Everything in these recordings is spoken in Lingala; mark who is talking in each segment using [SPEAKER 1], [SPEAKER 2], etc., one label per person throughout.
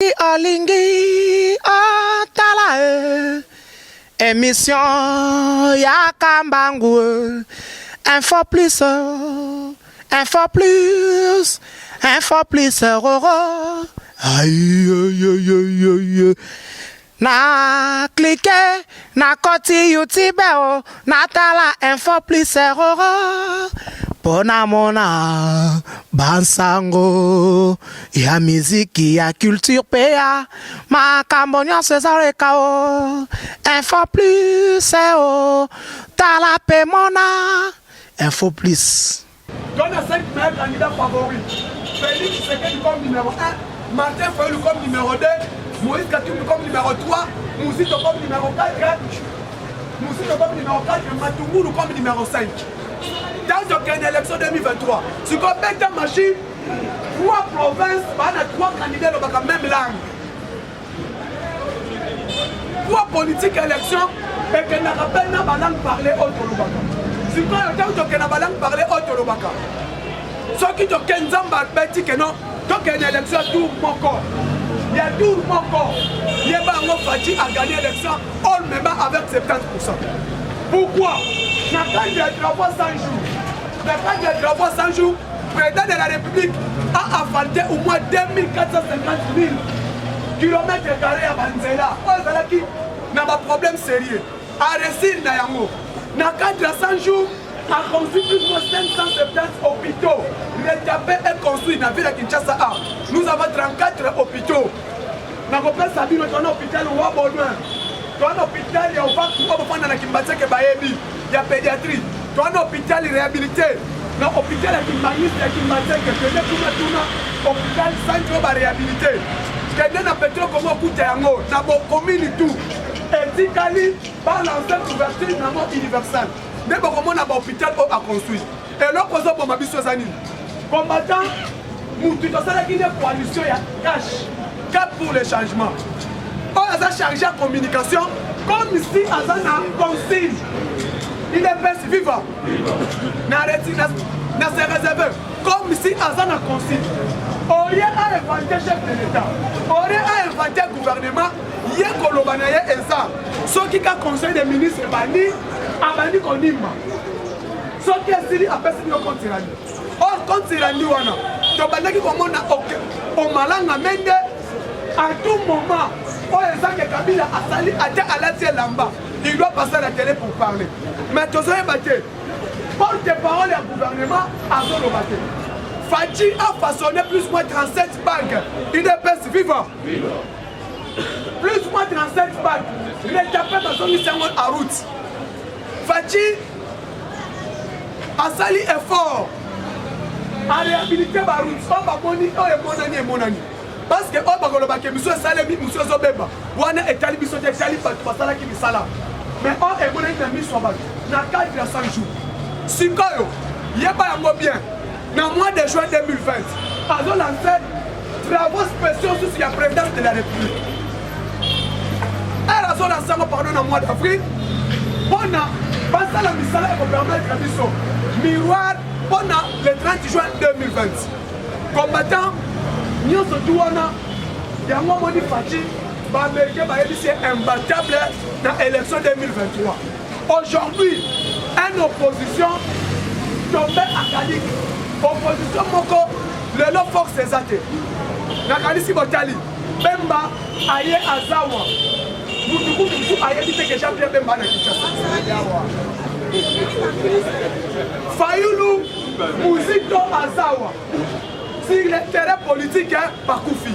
[SPEAKER 1] Olingi otala e emission ya kambangu e info plus info plus info plus roro aïe na clique na koti youtube o natala info plus roro mpo namona bansango ya miziki ya culture mpe ya makambo nyonso ezaleka o info plus o tala mpe mona info plus.
[SPEAKER 2] Tona 5 meilleurs candidats favoris. Félix Tshisekedi comme numéro 1, Martin Fayulu comme numéro 2, Moïse Katumbi comme numéro 3, Muzito comme numéro 4, Muzito comme numéro 4, Matungulu comme numéro 5. Tant tokende élection 2023, sikoyo beta machine, trois provinces bana trois candidats elobaka même langue. Trois politique élection ekendaka mpe na balangue parle oyo tolobaka. Sikoyo ntango tokenda balangue parle oyo tolobaka, soki toke Nzambe abeti keno tokende élection ya tour moko ya tour moko, yeba yango Fatshi a gagné élection olmema avec 70%. Pourquoi? Na cadre ya travaux 100 jours, na cadre ya travaux 100 jours, président de la République a asphalté au moins 2450 000 kilomètres carrés ya banzela oyo ezalaki na baproblème sérieux. Aréussir na yango na cadre ya 100 jours, a construit plus de 570 hôpitaux retapés et construits na ville ya Kinshasa. A nous avons 34 hôpitaux. Nakopesa bino, tona hôpital Roi Baudouin, toana hôpital ya ovaku oyo bafanda na Kimbanseke bayebi ya pédiatrie, toana hôpital réhabilité na hôpital ya Kimbanguiste ya Kimbanseke. Kende kuna, tuna hôpital centre oyo baréhabilité. Kende na Petro Kongo, okuta yango na bocommune tout. Etikali balance couverture nango universelle nde bokomona bahôpital oyo aconstruire. Eloko ozoboma biso eza nini? Combattant mutu tosalaki nde coalition ya cash cap pour le changement. Oyo aza chargé ya communication comme si aza na consigne. UDPS viva na reti na se réserve comme si aza na consigne. Au lieu ainvente chef de l'État, au lieu ainvente gouvernement, ye koloba na ye eza soki ka conseil des ministres ebandi, abandi konimba. Soki esili, apesi bino compte rendu. Or compte rendu wana tobandaki komona Omalanga Mende à tout moment oyo ezake Kabila asali ata alati elamba, il doit passer à la télé pour parler. Mais tozoyeba te, porte parole ya gouvernement azoloba te. Fatshi a façonné plus ou moins 37 banques. UDPS viva! Plus ou moins 37 banques retapé, bazongisi yango en route. Fatshi asali effort aréhabilité baroute oyo bamoni, oyo emonani emonani, parce que oyo bakolobaka miso esalemi, mosu ezobeba, wana etali biso te, etali bato basalaki misala. Mais oyo emonani na miso ya bato na cadre ya 100 jours. Sikoyo yeba yango bien, na mois de juin 2020 azolance travaux spéciaux susu ya présidence de la République. Ere azolance yango, pardon, na mois d'avril, mpona basala misala ekopermettre biso miroir mpona le 30 juin 2020. Combattant nyonso tu wana yango omoni Fatshi, baaméricain bayebisi ye imbattable na élection 2023. Aujourd'hui une opposition tombé acadique, opposition moko lelo force eza te. Nakanisi botali Bemba aye azawa, mutu kutu mosu ayebi te ke Jean Pierre Bemba na Kinshasa. Fayulu, Muzito azawa sur le terrain politique bakufi.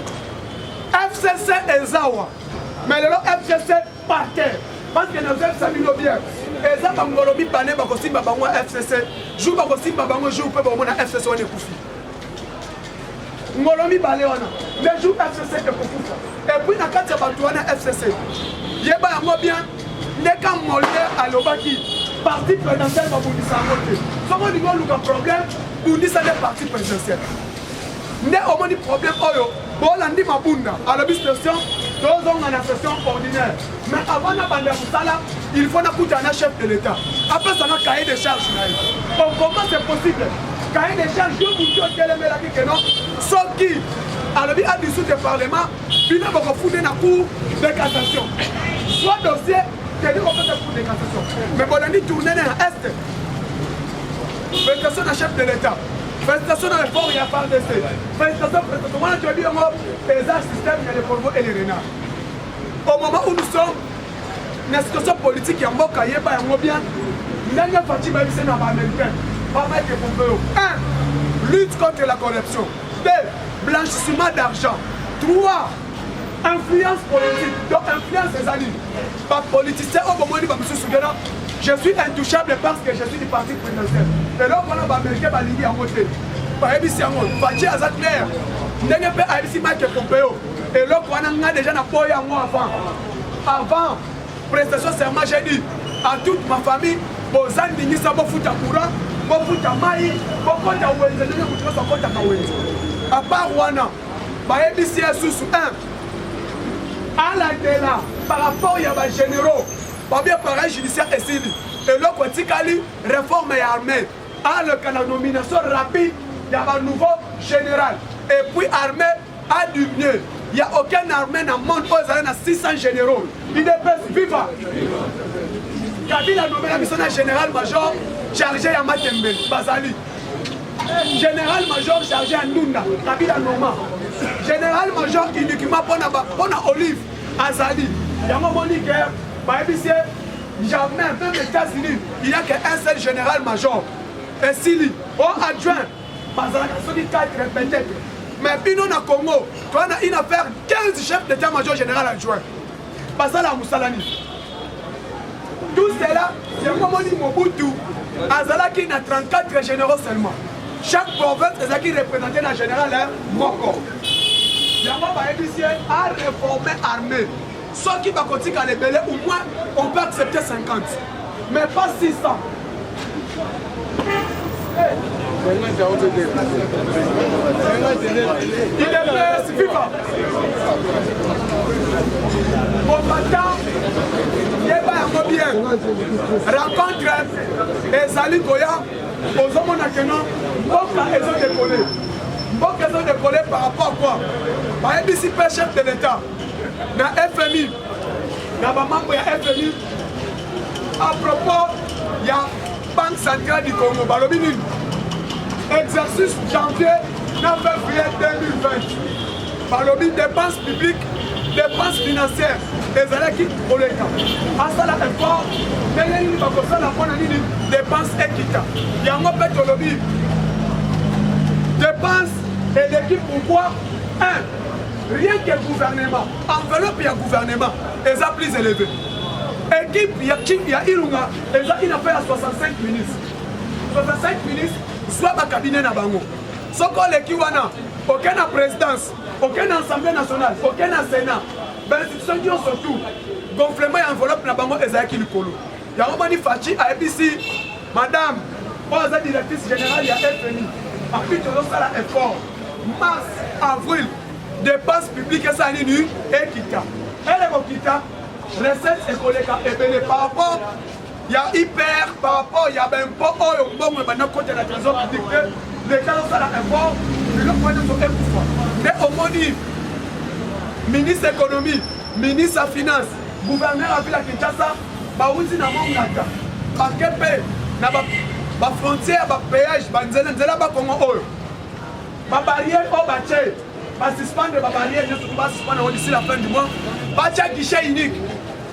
[SPEAKER 2] FCC ezawa, mais lelo FCC par terre, parce que nazoyebisa bino bien, eza bangolo mibale bakosimba bango ya FCC. Jour bakosimba bango, jour mpe bakomona FCC wana ekufi. Ngolo mibale wana le jour FCC ekokufa. Et puis na kati ya bato wana FCC, yeba yango bien, ndeka Molière alobaki parti présidentiel babundisa yango te. Soki olingi oluka problème, bundisa nde parti présidentiel. Nde omoni problème oyo bolandi Mabunda alobi session, tozonga na session ordinaire, mais avant nabanda mosala, il faut nakutana na chef de l'État, apesanga cahier de charge na ye. Bon, comment c'est possible, cahier de charge? Yo mutu otelemelaki keno soki Alobi a dissoudre parlement, bino bokofunde na cour de cassation. Soit dossier kende kopesa cour de cassation. Mais bolandi tourner na est. Félicitations na chef de l'État. Félicitations na effort ya FARDC. Félicitations, félicitations. Wana toyebi yango eza système ya le corbeau et le renard. Au moment où nous sommes na situation politique ya mboka, yeba yango bien ndenge Fatshi bayebisi na baaméricain bamike Pompeo: 1, lutte contre la corruption; 2, blanchissement d'argent; 3, influence politique. Donc influence eza nini? Bapoliticien oyo bomoni bamosusu kena je suis intouchable parce que je suis du parti présidentiel. Eloko wana baaméricain balingi yango te. Bayebisi yango, Fatshi aza clair ndenge mpe ayebisi Mike Pompeo eloko wana. Nga déjà naboyi yango avant prestation serment. J'ai dit à toute ma famille: boza ndingisa bofuta courant, bofuta mai, bokota wenze ndenge moto nyonso akotaka wenze. À part wana, bayebisi ye susu 1, alandela par rapport ya bagénéraux babie appareil judiciaire esili. Eloko etikali, réforme ya armée, aleka na nomination rapide ya banouveau général et puis armée a diminué. Il n'y a aucune armée dans le monde oyo ezali na 600 généraux. UDPS viva! Kabila nomela biso na général major chargé ya Matembele, bazali général major chargé ya Ndunda. Kabila noma général major uniquement mpona olive azali yango. Moni ke bayebisi ye jamais, même États-Unis, il y a qu'un seul général major, esili o adjoint bazalaka soki 4 peut-être. Mais bino na Congo, toza na une affaire 15 chefs d'état major général adjoint, basalaka mosala nini? Tout cela, yango moni Mobutu azalaki na 34 généraux seulement. Chaque province ezalaki représenté na général moko. Yango bayebisi ye aréforme armée. Soki bakotikala ebele, au moins on peut accepter 50, mais pas 600. UDPS viva! Combattant, yeba yango bien, rencontre ezali koya. Ozomona keno mboka ezodécoller, mboka ezodécoller par rapport à quoi? Bayebisi mpe chef de l'État na FMI, na bamembre ya FMI, à propos ya Banque centrale du Congo. Balobi nini? Exercice janvier na février 2020, balobi dépense publique, dépense financière ezalaki koleka. Asala effort ndenge nini bakosala mpona nini dépense ekita. Yango mpe tolobi dépense eleki. Pourquoi? Un, rien que gouvernement, enveloppe ya gouvernement eza plus élevé. Équipe ya Ilunga eza une affaire ya 65 ministres, 65 ministres, soit bacabinet na bango. Soki oleki wana, oke na présidence, oke na Assemblée nationale, oke na Sénat, bainstitution nyonso, tout gonflement ya enveloppe na bango ezalaki likolo. Yango moni Fatshi ayebisi madame oyo aza directrice générale ya FMI api tozosala effort, mars, avril, dépense publique esala nini? Ekita. Ele kokita, recette ekoleka ebele par rapport ya IPR, par rapport ya baimpôt oyo mbongo ebanda kota na trésor public te. Leta azosala effort, biloko wana nyonso ekufa. Nde omoni ministre économie, ministre ya finance, gouverneur ya ville ya Kinshasa bawuti na Mongata, bake mpe na bafrontière, bapéage, banzela, nzela Bakongo oyo babarrière oyo batie, basuspendre babarrière nyonso to basuspendre yango d'ici la fin du mois. Batia guichet unique.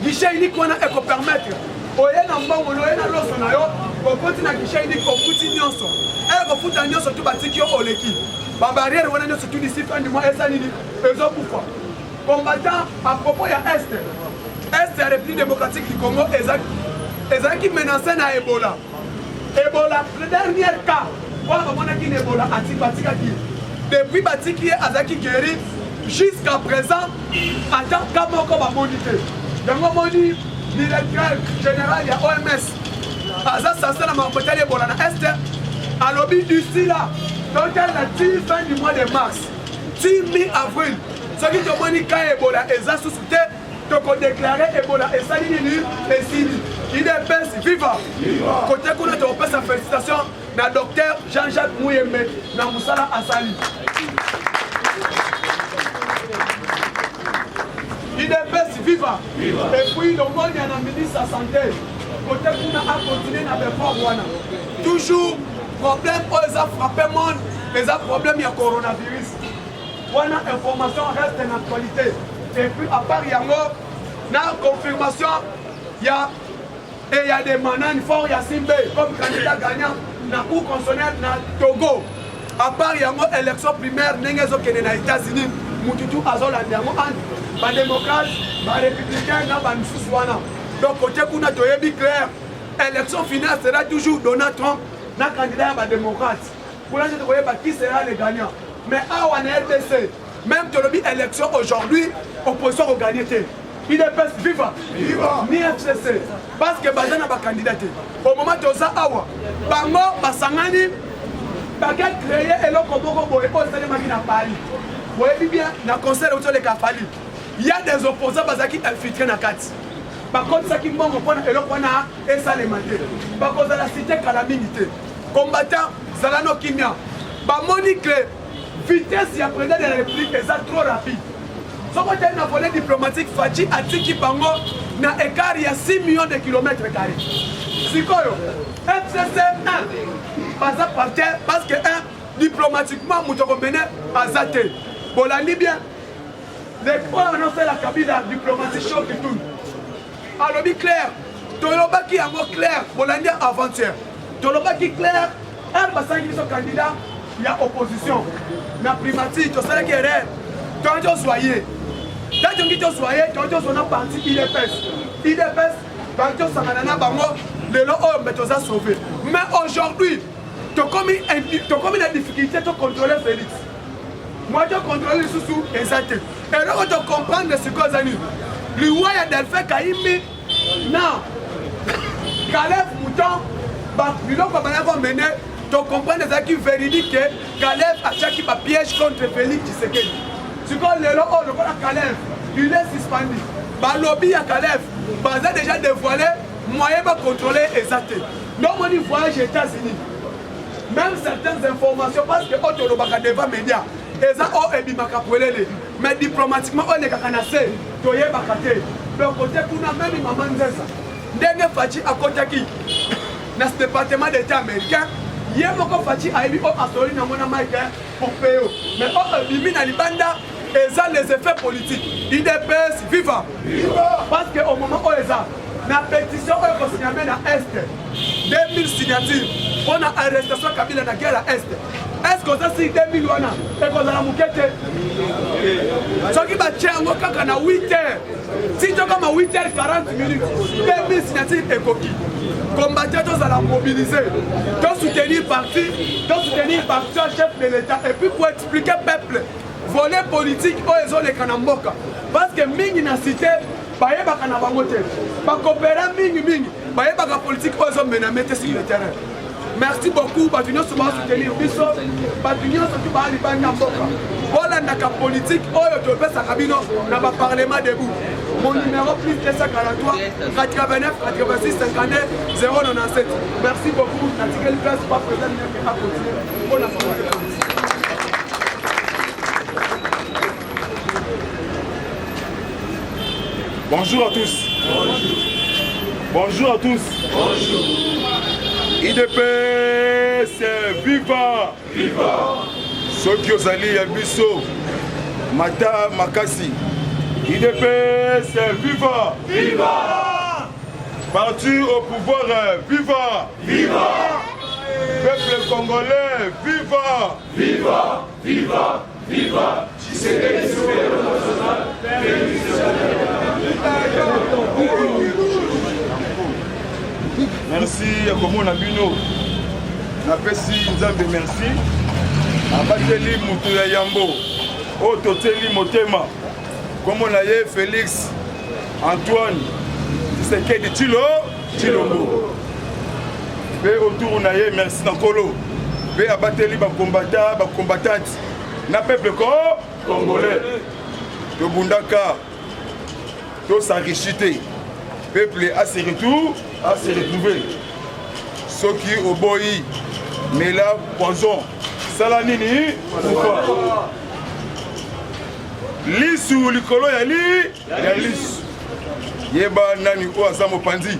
[SPEAKER 2] Guichet unique wana ekopermettre oye na mbongo na oye na loso na yo, okoti na guichet unique, ofuti nyonso, ere kofuta nyonso tu, batiki yo oleki. Babarrière wana nyonso tu, d'ici fin du mois, eza nini? Ezokufa. Combattant, à propos ya est, est ya République démocratique du Congo ezalaki menacé na Ebola. Ebola, le dernier cas wana bamonaki na Ebola, batikaki. Depuis batiki ye, azalaki guéri. Jusqu'à présent, ata ka moko bamoni te. Yango moni directeur général ya OMS aza sanse na makambo etali Ebola na est alobi d'ici là, totala ti fin du mois de mars, ti mi avril, soki tomoni ka Ebola eza susu te, tokodéclarer Ebola esali nini? Esili. UDPS viva! Kote kuna tokopesa félicitation na docteur Jean-Jacques Muyembe na mosala asali. Viva! Et puis longonya na ministre ya santé kote kuna acontinue na beffort wana. Toujours problème oyo eza frappe monde eza problème ya coronavirus. Wana information reste en actualité. Et puis à part yango na confirmation ya et ya de Manan Fort Yasimbe comme candidat gagnant na cour constitutionnelle na Togo. À part yango élection primaire ndenge ezokende na États-Unis mututu azolanda yango entre ba démocrates ba républicains na ba misusu wana. Donc côté kuna toyebi clair élection finale sera toujours Donald Trump na candidat ya ba démocrates. Kuna nde tokoyeba qui sera le gagnant. Mais awa na RDC même tolobi élection aujourd'hui opposition akoganye te. Udps viva ni FCC parce que baza na ba candidat te. Au moment toza awa bango basangani bake créer eloko moko boye oyo esalemaki na Paris. Boyebi bien na concert euti oleka Fally. Il y a des opposants bazalaki infiltrés na kati. Bakotisaki mbongo mpona eloko wana esalema te. Bakozala cité kala mingi te. Combattant zala no kimia. Bamoni que vitesse ya président de la République eza trop rapide. Soki otali na volet diplomatique, Fatshi atiki bango na écart ya 6 millions de kilomètres carrés. Sikoyo FCC 1 baza par terre parce que 1 diplomatiquement moto akomene aza te. Bolandi bien les oyo anosala Kabila diplomatie choc tout. Alobi clair, tolobaki yango clair, bolandi avant-hier. Tolobaki clair, heure basalaki biso candidat ya opposition na primature tosalaki erreur, toyaki tozwa ye. Ntango tongi tozwa ye, toyaki tozwa na parti UDPS. UDPS toyaki tosangana na bango lelo oyo mbe toza sauvé. Mais aujourd'hui tokomi na difficulté to contrôler Félix. Moi to contrôler lisusu eza te. Eloko to comprendre sikoyo eza nini? Liwa ya Delphin Kahimbi na Kalev Mouton, biloko babandaki komene to comprendre ezalaki véridique que Kalev atiaki ba piège contre Félix Tshisekedi. Sikoyo lelo oyo lokola Kalev il est suspendu, balobi ya Kalev baza déjà dévoilé, moyen ba contrôler eza te. Ndomoni voyage États-Unis, même certaines informations parce que oyo tolobaka devant média eza oyo ebimaka polele, mais diplomatiquement oyo elekaka na se toyebaka te. Donc kote kuna meme mama Nzeza ndenge Fatshi akotaki na département d'état américain, ye moko Fatshi ayebi oyo asoli nango na Mike Pompeo, mais oyo ebimi na libanda eza les effets politiques. UDPS viva, parce que au moment oyo eza na pétition oyo ekosigname na Est 2000 signatures mpona arrestation Kabila na guerre ya Est. Est-ce que oza si 2000 wana ekozala moke te? Soki batie yango kaka na 8 heures ti tokoma 8 heures 40 minutes, 2000 signatures ekoki. Combattant tozala mobilisé, tosoutenir parti, tosoutenir parti chef de l'État, et puis pour expliquer peuple volet politique oyo ezoleka na mboka, parce que mingi na cité bayebaka na bango te, bakopera mingi mingi bayebaka politique oyo ezomename te sur le terrain. Merci beaucoup bato nyonso basoutenir biso, bato nyonso tu baa libanda mboka bolandaka politique oyo topesaka bino na baparlement debout. Mon numéro plus 243 89 86 52 097. Merci beaucoup. Natikeli place pa président Ndeke a continuer mpona politique.
[SPEAKER 3] Bonjour à tous. Bonjour. Bonjour à tous. Bonjour. IDPS viva. Viva. Soki ozali ya biso mata makasi. IDPS viva. Viva. Parti au pouvoir viva. Viva. Peuple congolais viva. Viva. Viva. Viva. Tshisekedi national. Merci ya komona bino. Napesi Nzambe merci. Abateli moto ya yambo oyo totieli motema, kombo na ye Félix Antoine Tshisekedi Tshilo Tshilombo, mpe autour na ye merci na Nkolo, mpe abateli bakombata bakombatante na peuple ko congolais. Tobundaka tos'enrichir te, peuple a se retour a se retrouver. Soki oboyi mela poison, sala nini, kufa lisu likolo ya li ya lisu. Yeba nani oyo aza mopanzi.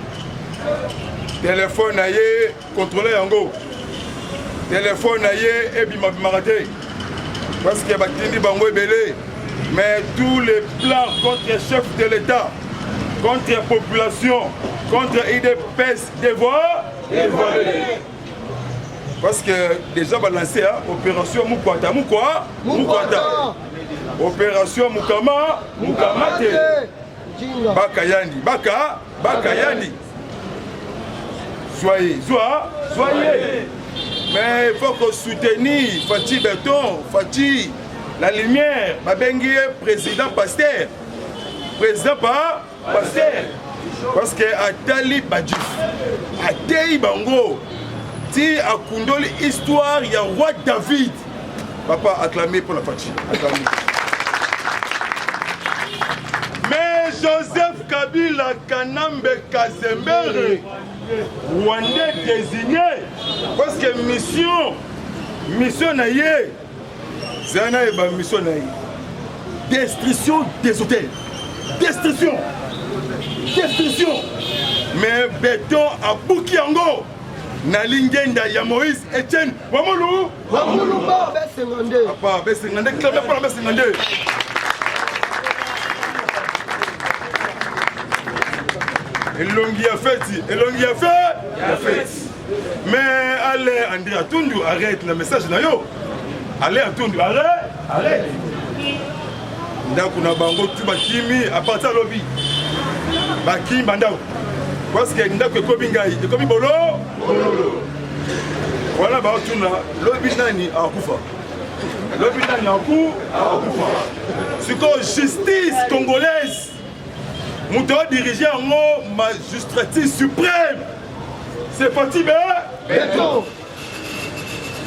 [SPEAKER 3] Telefone na ye contrôle yango. Telefone na ye ebima bimaka te. Parce que batindi bango ebele. Mais tous les plans contre chef de l'État, contre la population, contre IDPS dévoilé. Parce que déjà balancé hein, opération Mukwata Mukwa Mukwata. Opération Mukama Mukamate. Bakayandi Baka Bakayandi. Soyez, soyez, soyez. Mais il faut qu'on soutenir Fatih Beton, Fatih la lumière, babengi président pasteur. Président pas pasteur. Parce que atali badjif, atei bango, ti akundoli histoire ya roi David. Papa acclamé pour la Fatih. Acclamé. Mais Joseph Kabila Kanambe Kazembere, Rwandais désigné, parce que mission, mission na ye, zana yeba mission na ye. Destruction des hôtels. Destruction. Destruction. Mais béton abuki yango. Na lingenda ya Moïse Etienne Wamulu.
[SPEAKER 2] Wamulumba besenga nde.
[SPEAKER 3] Papa besenga nde, clame pour la besenga nde. Elongi ya feti, elongi ya fe, ya feti. Mais allez André Atundu, arrête na message na yo. Allez Atundu, arrête, arrête. Ndako na bango tu bakimi à partir lobi. Bakimi bandako. Parce que ndako ekomi ngai, ekomi bolo, bololo. Wana baotuna lobi nani akufa. Lobi nani aku akufa. Sikoyo justice congolaise moto adirige yango magistrature suprême c'est Fatih Beto.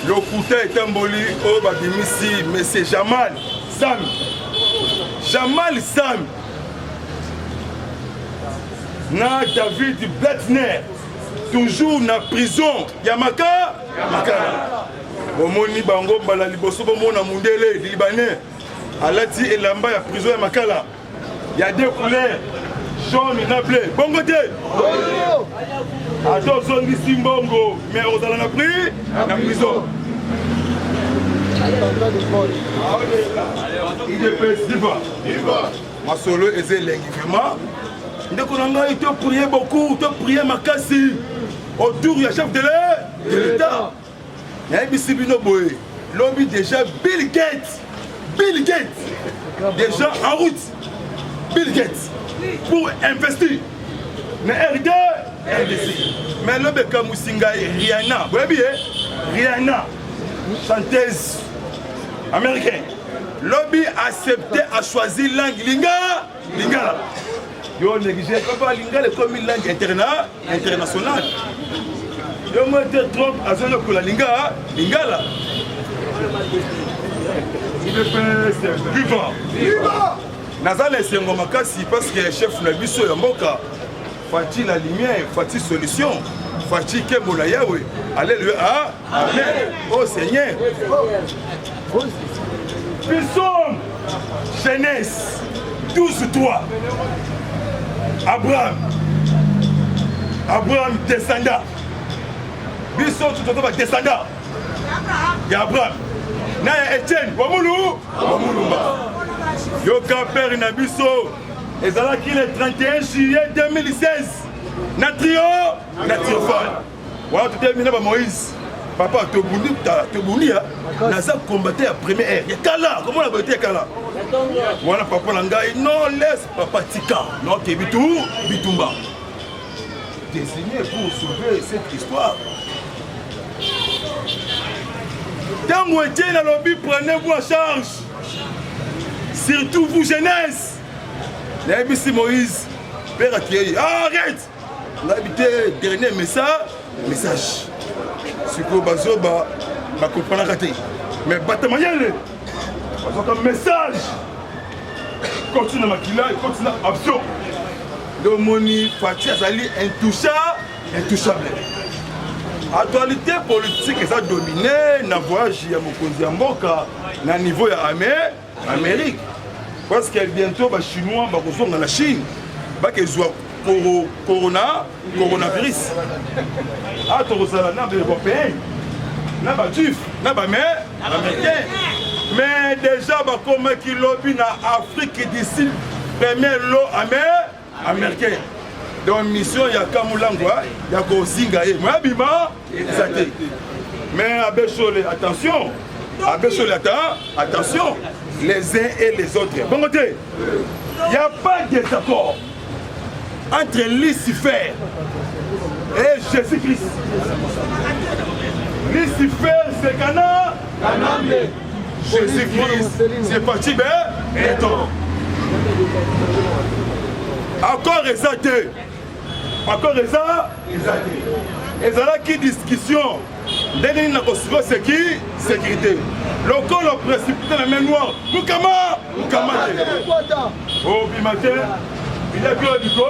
[SPEAKER 3] Lokuta etamboli oyo babimisi monsieur Jamal Sam. Jamal Sam na David Blatner toujours na prison ya maka makala. Bomoni bango mbala liboso bomona mundele libanais alati elamba ya prison ya makala ya deux couleurs jaune na bleu bongo te ata ozongisi mbongo mais ozala na prix na prison idps viva masolo eza elengi vraiment ndeko na ngai to prier beaucoup to prier makasi autour ya chef de l'état nayebisi bino boye lobi déjà Bill Gates Bill Gates déjà en route Bill Gates pour investir na RD RDC mais lobi ekamwisi ngai Rihanna boyebi ye Rihanna chanteuse américaine lobi accepté a choisi langue linga lingala yo néglige papa lingala ekomi langue interna internationale yo moi te Trump azoyokola linga lingala viva viva naza na esengo makasi parce que chef na biso ya mboka Fatih la lumière Fatih solution Fatih kembo na Yahweh alléluia ah, amen oh Seigneur Psaume Genèse 12 3 Abraham Abraham descendant biso toza ba descendant ya Abraham na ya Etienne Wamulu Wamulumba yoka père na biso ezalaki le 31 juillet 2016 na trio na triomphal wana totelemi na ba Moïse papa tobundi tala tobundi ya naza combattant ya première heure ya kala komona boye te ya kala wana papa na ngai non laisse papa tika noke bitu bitumba désigné pour sauver cette histoire ntango Etienne alobi prenez-vous en charge surtout vous jeunesse nayebisi Moïse père akei arrête nayebi te dernier message message sikoyo bazoba bakomprenaka te mais bato mayele bazwaka message ekoti na makila ekoti na option nde omoni Fatih azali intouchable intouchable actualité politique eza domine na voyage ya mokonzi ya mboka na niveau ya Amérique parce que bientôt ba chinois bakozonga na Chine. Bakezwa corona coronavirus. Ah tokozala na ba européen, na ba juif, na ba américain. Mais déjà bakomaki lobi na Afrique du Sud premier lot américain. Donc mission ya Kamulangwa ya kozinga ye moya bima eza te. Mais Abbé Shole, attention, Abbé Shole, attention, les uns et les autres. Bon côté, il n'y a pas de désaccord entre Lucifer et Jésus-Christ. Lucifer, c'est Cana. Jésus-Christ, c'est parti, ben, béton. Accord eza te. Accord eza eza te. Ezalaki discussion ndenge nini na kosuka seki sécurité lokolo précipité na main noire mukama mukama te obima te bilaki oyo biko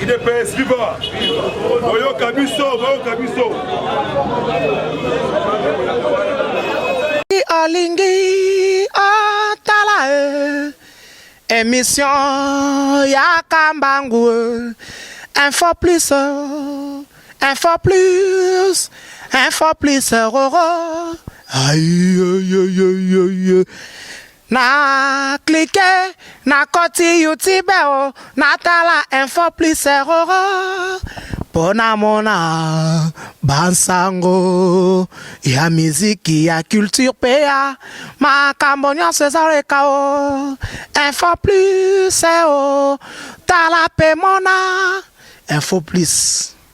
[SPEAKER 3] idps viva boyoka biso boyoka biso
[SPEAKER 1] Olingi otala e émission ya Kambangu Info Plus, Info Plus, Info Plus roro. Aïe aïe aïe aïe. Na cliquer na koti YouTube o natala Info Plus roro. Mpona mona bansango ya miziki, ya culture mpe ya makambo nyonso ezaleka o Info Plus o tala mpe mona Info Plus.